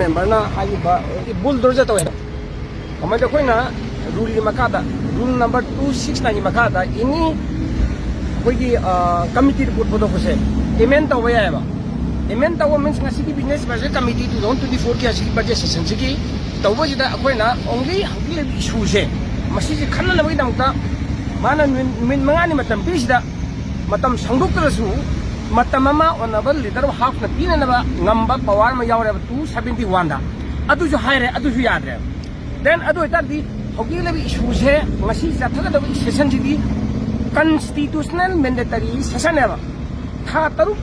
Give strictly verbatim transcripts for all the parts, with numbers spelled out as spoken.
ꯃꯦꯝꯕꯔꯅ ꯍꯥꯏꯔꯤꯕ ꯕꯨꯜꯗꯣꯖꯔ ꯇꯧꯋꯦ꯫ ꯀꯃꯥꯏꯅ ꯑꯩꯈꯣꯏꯅ ꯔꯨꯜꯒꯤ ꯃꯈꯥꯗ, ꯔꯨꯜ ꯅꯝꯕꯔ ꯇꯨ ꯁꯤꯛꯁ ꯅꯥꯏꯟꯒꯤ ꯃꯈꯥꯗ ꯑꯦꯅꯤ ꯑꯩꯈꯣꯏꯒꯤ ꯀꯃꯤꯇꯤ ꯔꯤꯄꯣꯔꯠ ꯄꯨꯊꯣꯛꯄꯁꯦ ꯑꯦꯃꯦꯟ ꯇꯧꯕ ꯌꯥꯏꯑꯕ꯫ ꯑꯦꯃꯦꯟ ꯇꯧꯕ ꯃꯤꯟꯁ ꯉꯁꯤꯒꯤ business budget committee two thousand twenty ꯐꯣꯔꯒꯤ ꯑꯁꯤꯒꯤ ꯕꯖꯦꯠ ꯁꯦꯁꯟꯁꯤꯒꯤ ꯇꯧꯕꯁꯤꯗ ꯑꯩꯈꯣꯏꯅ ꯑꯣꯡꯂꯤ ꯍꯧꯖꯤꯛ ꯂꯩꯔꯤꯕ ꯏꯁꯨꯁꯦ ꯃꯁꯤꯁꯦ ꯈꯟꯅꯅꯕꯒꯤꯗꯃꯛꯇ ꯃꯥꯅ ꯅꯨꯃꯤꯠ, ꯅꯨꯃꯤꯠ ꯃꯉꯥꯅꯤ ꯃꯇꯝ ꯄꯤꯔꯤꯁꯤꯗ ꯃꯇꯝ ꯁꯥꯡꯗꯣꯛꯇ꯭ꯔꯁꯨ ꯃꯇꯝ ꯑꯃ ꯑꯣꯅꯔꯦꯕꯜ ꯂꯤꯗꯔ ꯑꯣꯐ ꯍꯥꯎꯁꯅ ꯄꯤꯅꯅꯕ ꯉꯝꯕ ꯄꯋꯥꯔ ꯑꯃ ꯌꯥꯎꯔꯦꯕ ꯇꯨ ꯁꯕꯦꯟꯇꯤ ꯋꯥꯟꯗ꯫ ꯑꯗꯨꯁꯨ ꯍꯥꯏꯔꯦ, ꯑꯗꯨꯁꯨ ꯌꯥꯗ꯭ꯔꯦ꯫ ꯗꯦꯟ ꯑꯗꯨ ꯑꯣꯏꯇꯥꯔꯗꯤ ꯍꯧꯖꯤꯛ ꯂꯩꯕ ꯏꯁꯨꯁꯦ ꯉꯁꯤ ꯆꯠꯊꯒꯗꯕ ꯁꯦꯁꯟꯁꯤꯗꯤ ꯀꯟꯁꯇꯤꯇ꯭ꯌꯨꯁꯅꯦꯜ ꯃꯦꯟꯗꯦꯇꯔꯤ ꯁꯦꯁꯟꯅꯦꯕ꯫ ꯊꯥ ꯇꯔꯨꯛ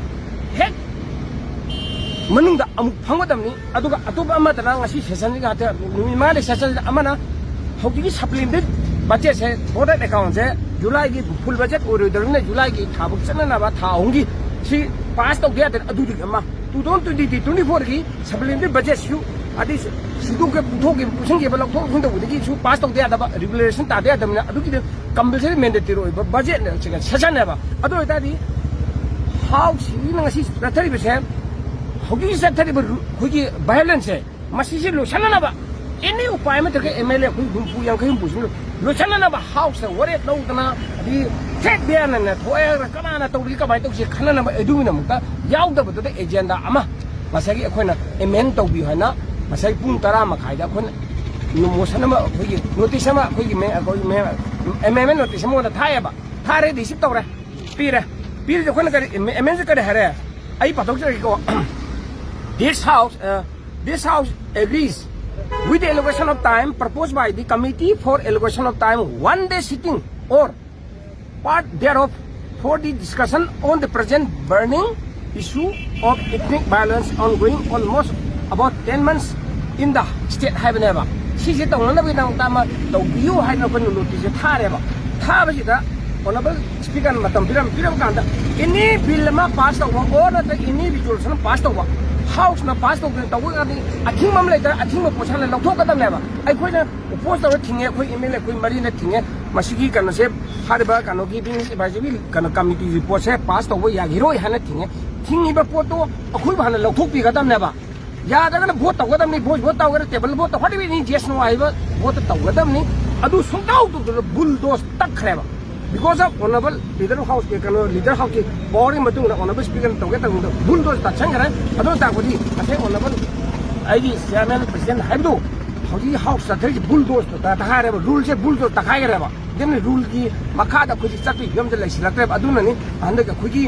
ꯍꯦꯛ ꯃꯅꯨꯡꯗ ꯑꯃꯨꯛ ꯐꯪꯒꯗꯕꯅꯤ꯫ ꯑꯗꯨꯒ ꯑꯇꯣꯞꯄ ꯑꯃꯗꯅ ꯉꯁꯤ ꯁꯦꯁꯟꯁꯤꯒ ꯍꯥꯏꯐꯦꯠ ꯅꯨꯃꯤꯠ ꯃꯉꯥꯅꯤ ꯁꯦꯁꯟꯁꯤꯗ ꯑꯃꯅ ꯍꯧꯖꯤꯛꯀꯤ ꯁꯄ꯭ꯂꯤꯃꯦꯟꯇꯦꯠ ꯕꯖꯦꯠꯁꯦ, ꯕꯣꯔꯗꯦꯠ ꯑꯦꯀꯥꯎꯟꯁꯦ ꯖꯨꯂꯥꯏꯒꯤ ꯐꯨꯜ ꯕꯖꯦꯠ ꯑꯣꯏꯔꯣꯏꯗꯧꯔꯤꯕꯅꯤꯅ ꯖꯨꯂꯥꯏꯒꯤ ꯊꯥ ꯐꯥꯎ ꯆꯠꯅꯅꯕ ꯊꯥ ꯑꯍꯨꯝꯒꯤ ꯁꯤ ꯄꯥꯁ ꯇꯧꯗ ꯌꯥꯗꯦ꯫ ꯑꯗꯨꯗꯨꯒꯤ ꯑꯃ two thousand twenty three twenty ꯐꯣꯔꯒꯤ ꯁꯄ꯭ꯂꯤꯃꯦꯟꯇꯦꯠ ꯕꯖꯦꯠꯁꯨ ꯑꯗꯩ ꯁꯤꯗꯣꯛꯀꯦ, ꯄꯨꯊꯣꯛꯀꯦ, ꯄꯨꯁꯤꯟꯈꯤꯕ, ꯂꯧꯊꯣꯛ ꯂꯧꯁꯤꯟ ꯇꯧꯕꯗꯒꯤꯁꯨ ꯄꯥꯁ ꯇꯧꯗ ꯌꯥꯗꯕ, ꯔꯤꯒꯨꯂꯦꯁꯟ ꯇꯥꯗ ꯌꯥꯗꯕꯅꯤꯅ ꯑꯗꯨꯒꯤꯗꯤ ꯀꯝꯄꯜꯁꯔꯤ ꯃꯦꯟꯗꯦꯇꯔꯤ ꯑꯣꯏꯕ ꯕꯖꯦꯠꯅ ꯁꯦꯁꯟꯅꯦꯕ꯫ ꯑꯗꯨ ꯑꯣꯏꯇꯥꯔꯗꯤ ꯍꯥꯎꯁꯁꯤꯅ ꯉꯁꯤ ꯆꯠꯊꯔꯤꯕꯁꯦ, ꯍꯧꯖꯤꯛ ꯆꯠꯊꯔꯤꯕ ꯔꯨ-, ꯑꯩꯈꯣꯏꯒꯤ ꯚꯥꯏꯑꯣꯂꯦꯟꯁꯁꯦ ꯃꯁꯤꯁꯦ ꯂꯣꯏꯁꯤꯟꯅꯅꯕ ꯑꯦꯅꯤ ꯎꯄꯥꯏ ꯑꯃ ꯅꯠꯇ꯭ꯔꯒ ꯑꯦꯝ ꯑꯦꯜ ꯑꯦ ꯑꯩꯈꯣꯏ ꯍꯨꯝꯐꯨ, ꯌꯥꯡꯈꯩ, ꯍꯨꯝꯐꯨꯁꯤꯅ ꯂꯣꯏꯁꯤꯟꯅꯅꯕ ꯍꯥꯎꯁꯇ ꯋꯥꯔꯦꯞ ꯂꯧꯗꯅ, ꯑꯗꯒꯤ ꯊ꯭ꯔꯦꯠ ꯕꯦꯟ ꯑꯅ ꯊꯣꯛꯑꯦ, ꯀꯅꯥꯅ ꯇꯧꯔꯤ, ꯀꯃꯥꯏꯅ ꯇꯧꯁꯤ ꯈꯟꯅꯅꯕ ꯑꯗꯨꯒꯤꯗꯃꯛꯇ ꯌꯥꯎꯗꯕꯗꯨꯗ ꯑꯦꯖꯦꯟꯗꯥ ꯑꯃ ꯉꯁꯥꯏꯒꯤ ꯑꯩꯈꯣꯏꯅ ꯑꯦꯃꯦꯟ ꯇꯧꯕꯤꯌꯨ ꯍꯥꯏꯅ ꯉꯁꯥꯏ ꯄꯨꯡ ꯇꯔꯥ ꯃꯈꯥꯏꯗ ꯑꯩꯈꯣꯏꯅ ꯃꯣꯁꯟ ꯑꯃ, ꯑꯩꯈꯣꯏꯒꯤ ꯅꯣꯇꯤꯁ ꯑꯃ, ꯑꯩꯈꯣꯏꯒꯤ ꯃꯦ-, ꯑꯩꯈꯣꯏꯒꯤ ꯃꯦ-, ꯑꯦꯃꯦꯟꯃꯦꯟ ꯅꯣꯇꯤꯁ ꯑꯃ ꯑꯣꯏꯅ ꯊꯥꯏꯑꯕ꯫ ꯊꯥꯔꯦ, ꯔꯤꯁꯤꯞ ꯇꯧꯔꯦ, ꯄꯤꯔꯦ꯫ ꯄꯤꯔꯤꯁꯦ ꯑꯩꯈꯣꯏꯅ ꯀꯔꯤ, ꯑꯦꯃꯦꯟꯁꯦ ꯀꯔꯤ ꯍꯥꯏꯔꯦ? ꯑꯩ ꯄꯥꯊꯣꯛꯆꯔꯒꯦꯀꯣ꯫ This house, uh, this house agrees with the allocation of time proposed by the committee for allocation of time one day sitting or part thereof for the discussion on the present burning issue of ethnic violence ongoing almost about ten months in the state ꯍꯥꯏꯕꯅꯦꯕ꯫ ꯁꯤꯁꯦ ꯇꯧꯅꯅꯕꯒꯤꯗꯃꯛꯇ ꯑꯃ ꯇꯧꯕꯤꯌꯨ ꯍꯥꯏꯗꯅ ꯑꯩꯈꯣꯏꯅ ꯅꯣꯇꯤꯁꯁꯦ ꯊꯥꯔꯦꯕ꯫ ꯊꯥꯕꯁꯤꯗ honourable ꯁ꯭ꯄꯤꯀꯔꯅ ꯃꯇꯝ ꯄꯤꯔꯝ-, ꯄꯤꯔꯝ ꯀꯥꯟꯗ ꯑꯦꯅꯤ bill ꯑꯃ pass ꯇꯧꯕ ꯑꯣꯔ ꯅꯠꯇ꯭ꯔꯒ ꯑꯦꯅꯤ ꯔꯤꯖꯣꯂꯨꯁꯟ ꯑꯃ ꯄꯥꯁ ꯇꯧꯕ, ꯍꯥꯎꯁꯅ ꯄꯥꯁ ꯇꯧꯗꯅ ꯇꯧꯕ ꯀꯥꯟꯗ ꯑꯊꯤꯡꯕ ꯑꯃ ꯂꯩꯇ꯭ꯔꯥ? ꯑꯊꯤꯡꯕ ꯄꯣꯠꯁꯟꯅ ꯂꯧꯊꯣꯛꯀꯗꯕꯅꯦꯕ꯫ ꯑꯩꯈꯣꯏꯅ ꯑꯣꯄꯣꯁ ꯇꯧꯔ ꯊꯤꯡꯉꯦ, ꯑꯩꯈꯣꯏ ꯑꯦꯝ ꯑꯦꯜ ꯑꯦ ꯑꯩꯈꯣꯏ ꯃꯔꯤꯅ ꯊꯤꯡꯉꯦ꯫ ꯃꯁꯤꯒꯤ ꯀꯩꯅꯣꯁꯦ, ꯍꯥꯏꯔꯤꯕ ꯀꯩꯅꯣꯒꯤ ꯕꯤꯖꯤꯅꯦꯁ ꯑꯦꯗꯚꯥꯏꯖꯔꯤ ꯀꯩꯅꯣ ꯀꯃꯤꯇꯤꯒꯤ ꯄꯣꯠꯁꯦ ꯄꯥꯁ ꯇꯧꯕ ꯌꯥꯈꯤꯔꯣꯏ ꯍꯥꯏꯅ ꯊꯤꯡꯉꯦ꯫ ꯊꯤꯡꯉꯤꯕ ꯄꯣꯠꯇꯣ ꯑꯩꯈꯣꯏꯕꯨ ꯍꯥꯟꯅ ꯂꯧꯊꯣꯛꯄꯤꯒꯗꯕꯅꯦꯕ꯫ ꯌꯥꯗ꯭ꯔꯒꯅ ꯚꯣꯠ ꯇꯧꯒꯗꯕꯅꯤ, ꯚꯣꯏꯁ ꯚꯣꯠ ꯇꯧꯒꯗ꯭ꯔꯥ, ꯇꯦꯕꯜ ꯚꯣꯠ ꯇꯧ, ꯍꯥꯏꯔꯤꯕ ꯅꯤ ꯖꯦꯁ ꯅꯣ ꯍꯥꯏꯕ ꯚꯣꯠꯇ ꯇꯧꯒꯗꯕꯅꯤ꯫ ꯑꯗꯨ ꯁꯨꯡꯇꯧ ꯇꯧꯗꯅ ꯕꯨꯜꯗꯣꯁ ꯇꯛꯈ꯭ꯔꯦꯕ꯫ Because of honorable leader of house, ꯀꯩꯅꯣ, leader of house ꯀꯤ power ꯒꯤ ꯃꯇꯨꯡ ꯏꯟꯅ honorable speaker ꯅ ꯇꯧꯒꯦ ꯇꯧꯕꯗ ꯕꯨꯜꯗꯣꯁ ꯇꯛꯁꯟꯈ꯭ꯔꯦ꯫ ꯑꯗꯨ ꯇꯥꯛꯄꯗꯤ ꯉꯁꯥꯏ honorable ꯑꯩꯒꯤ chairman president ꯍꯥꯏꯕꯗꯨ ꯍꯧꯖꯤꯛ house ꯆꯠꯊꯔꯤꯁꯦ ꯕꯨꯜꯗꯣꯁ ꯇ ꯇꯛꯈꯥꯏꯔꯦꯕ, rule ꯁꯦ ꯕꯨꯜꯗꯣꯁ ꯇꯛꯈꯥꯏꯈ꯭ꯔꯦꯕ꯫ ꯑꯗꯨꯅ rule ꯒꯤ ꯃꯈꯥꯗ ꯑꯩꯈꯣꯏꯁꯦ ꯆꯠꯄꯒꯤ ꯐꯤꯕꯝꯗ ꯂꯩꯁꯤꯜꯂꯛꯇ꯭ꯔꯦꯕ꯫ ꯑꯗꯨꯅꯅꯤ ꯍꯟꯗꯛ ꯑꯩꯈꯣꯏꯒꯤ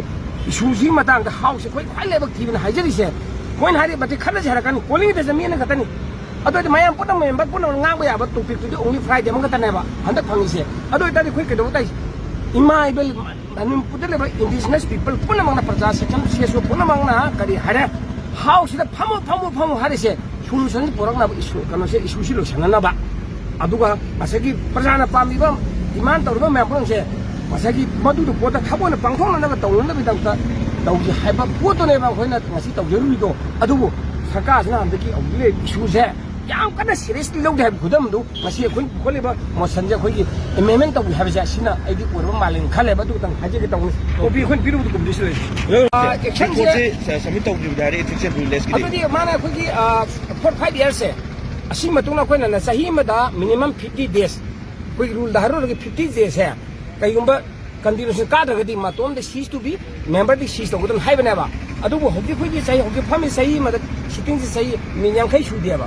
issue ꯁꯤꯒꯤ ꯃꯇꯥꯡꯗ house ꯁꯦ ꯑꯩꯈꯣꯏ ꯈ꯭ꯋꯥꯏ ꯂꯥꯏꯕꯛ ꯊꯤꯕꯅ ꯍꯥꯏꯖꯔꯤꯁꯦ꯫ ꯃꯣꯏꯅ ꯍꯥꯏꯔꯤ ꯃꯇꯤꯛ ꯈꯠꯅꯁꯦ ꯍꯥꯏꯔ ꯀꯥꯟꯗ ꯀꯣꯂꯤꯡ ꯗ ꯃꯤ ꯑꯅꯤ ꯈꯛꯇꯅꯤ꯫ ꯑꯗꯨ ꯑꯣꯏꯔꯗꯤ ꯃꯌꯥꯝ ꯄꯨꯝꯅꯃꯛ member ꯄꯨꯝꯅꯃꯛ ꯉꯥꯡꯕ ꯌꯥꯕ topic ꯇꯨꯗꯤ only Friday ꯑꯃꯈꯛꯇꯅꯦꯕ ꯍꯟꯗꯛ ꯐꯪꯉꯤꯁꯦ꯫ ꯑꯗꯨ ꯑꯣꯏꯇꯥꯔꯗꯤ ꯑꯩꯈꯣꯏ ꯀꯩꯗꯧꯕ ꯇꯧꯔꯤꯁꯦ? ꯏꯃꯥ ꯏꯕꯦꯜ ꯃꯅꯤꯄꯨꯔꯗ ꯂꯩꯕ indigenous people ꯄꯨꯝꯅꯃꯛꯅ, ꯄ꯭ꯔꯖꯥ section ꯁꯤ ꯑꯦꯁ ꯑꯣ ꯄꯨꯝꯅꯃꯛꯅ ꯀꯔꯤ ꯍꯥꯏꯔꯦ? House ꯁꯤꯗ ꯐꯝꯃꯨ, ꯐꯝꯃꯨ, ꯐꯝꯃꯨ ꯍꯥꯏꯔꯤꯁꯦ solution ꯄꯨꯔꯛꯅꯕ issue, ꯀꯩꯅꯣꯁꯦ, issue ꯁꯤ ꯂꯣꯏꯁꯤꯟꯅꯅꯕ꯫ ꯑꯗꯨꯒ ꯉꯁꯥꯏꯒꯤ ꯄ꯭ꯔꯖꯥꯅ ꯄꯥꯝꯃꯤꯕ, demand ꯇꯧꯔꯤꯕ ꯃꯌꯥꯝ ꯄꯨꯝꯅꯃꯛꯁꯦ ꯉꯁꯥꯏꯒꯤ ꯃꯗꯨꯗꯨ ꯄꯣꯠꯇ ꯊꯕꯛ ꯑꯣꯏꯅ ꯄꯥꯡꯊꯣꯛꯅꯅꯕ ꯇꯧꯅꯅꯕꯒꯤꯗꯃꯛꯇ ꯇꯧꯁꯤ ꯍꯥꯏꯕ ꯄꯣꯠꯇꯨꯅꯦꯕ ꯑꯩꯈꯣꯏꯅ ꯉꯁꯤ ꯇꯧꯖꯔꯨꯔꯤꯗꯣ꯫ ꯑꯗꯨꯕꯨ ꯁꯔꯀꯥꯔꯁꯤꯅ ꯍꯟꯗꯛꯀꯤ ꯍꯧꯖꯤꯛ ꯂꯩꯔꯤꯕ issue ꯁꯦ ꯌꯥꯝ ꯀꯟꯅ seriously ꯂꯧꯗꯦ ꯍꯥꯏꯕ ꯈꯨꯗꯝꯗꯨ ꯉꯁꯤ ꯑꯩꯈꯣꯏꯅ ꯄꯨꯈꯠꯂꯤꯕ motion ꯁꯦ ꯑꯩꯈꯣꯏꯒꯤ amendment ꯇꯧꯏ ꯍꯥꯏꯕꯁꯦ ꯑꯁꯤꯅ ꯑꯩꯗꯤ ꯑꯣꯏꯔꯕ ꯃꯥꯜꯂꯦꯅ ꯈꯜꯂꯦꯕ꯫ ꯑꯗꯨ ꯈꯛꯇꯪ ꯍꯥꯏꯖꯒꯦ ꯇꯧꯕꯅꯤ꯫ Copy ꯑꯩꯈꯣꯏꯅ ꯄꯤꯔꯨꯕꯗ ꯀꯨꯝꯗꯤꯁꯨ ꯂꯩ꯫ ꯑ, action ꯁꯦ report ꯁꯦ submit ꯇꯧꯗ꯭ꯔꯤꯕꯗ ꯍꯥꯏꯔꯦ, ethics and rule ꯁꯤꯗꯤ꯫ ꯑꯗꯨꯗꯤ ꯃꯥꯅ ꯑꯩꯈꯣꯏꯒꯤ, ꯑ, four five years ꯁꯦ, ꯑꯁꯤ ꯃꯇꯨꯡꯗ ꯑꯩꯈꯣꯏꯅ ꯆꯍꯤ ꯑꯃꯗ minimum fifty days, ꯑꯩꯈꯣꯏꯒꯤ rule ꯗ ꯍꯥꯏꯔꯨꯔꯒ fifty days ꯁꯦ ꯀꯩꯒꯨꯝꯕ continuation ꯀꯥꯗ꯭ꯔꯒꯗꯤ ꯃꯇꯣꯝꯗ cease to be member D cease ꯇꯧꯒꯗꯕꯅꯤ ꯍꯥꯏꯕꯅꯦꯕ꯫ ꯑꯗꯨꯕꯨ ꯍꯧꯖꯤꯛ ꯑꯩꯈꯣꯏꯒꯤ ꯆꯍꯤ, ꯍꯧꯖꯤꯛ ꯐꯝꯃꯤ ꯆꯍꯤ ꯑꯃꯗ, sitting ꯁꯤ ꯆꯍꯤ ꯃꯤ ꯌꯥꯡꯈꯩ ꯁꯨꯗꯦꯕ꯫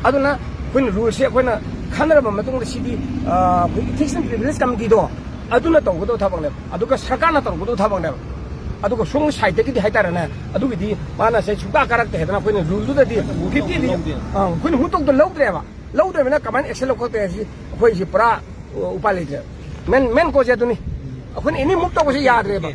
ꯑꯗꯨꯅ ꯑꯩꯈꯣꯏꯅ rule ꯁꯦ ꯑꯩꯈꯣꯏꯅ ꯈꯟꯅꯔꯕ ꯃꯇꯨꯡꯗ ꯁꯤꯗꯤ, ꯑ, ꯑꯩꯈꯣꯏꯒꯤ Ethics and Privilege Committee ꯗꯣ ꯑꯗꯨꯅ ꯇꯧꯒꯗꯕ ꯊꯕꯛꯅꯦꯕ, ꯑꯗꯨꯒ ꯁꯔꯀꯥꯔꯅ ꯇꯧꯒꯗꯕ ꯊꯕꯛꯅꯦꯕ꯫ ꯑꯗꯨꯒ ꯁꯣꯝꯒꯤ side ꯇꯒꯤꯗꯤ ꯍꯥꯏꯇꯥꯔꯦꯅꯦ, ꯑꯗꯨꯒꯤꯗꯤ ꯃꯥꯅ ꯁꯦ ꯁꯨꯡꯀꯥ ꯀꯥꯔꯛꯇꯦ ꯍꯥꯏꯗꯅ ꯑꯩꯈꯣꯏꯅ rule ꯗꯨꯗꯗꯤ fifty ꯗꯤ, ꯑ, ꯑꯩꯈꯣꯏꯅ ꯍꯨꯠꯇꯣꯛꯇ ꯂꯧꯗ꯭ꯔꯦꯕ꯫ ꯂꯧꯗ꯭ꯔꯕꯅꯤꯅ ꯀꯃꯥꯏꯅ action ꯂꯧꯈꯠꯀꯅꯤ ꯍꯥꯏꯁꯤ ꯑꯩꯈꯣꯏꯁꯤ ꯄꯨꯔꯥ, ꯑ, ꯎꯄꯥꯏ ꯂꯩꯇ꯭ꯔꯦ꯫ Main, main cause ꯁꯦ ꯑꯗꯨꯅꯤ꯫ ꯑꯩꯈꯣꯏꯅ any move ꯇꯧꯕꯁꯦ ꯌꯥꯗ꯭ꯔꯦꯕ꯫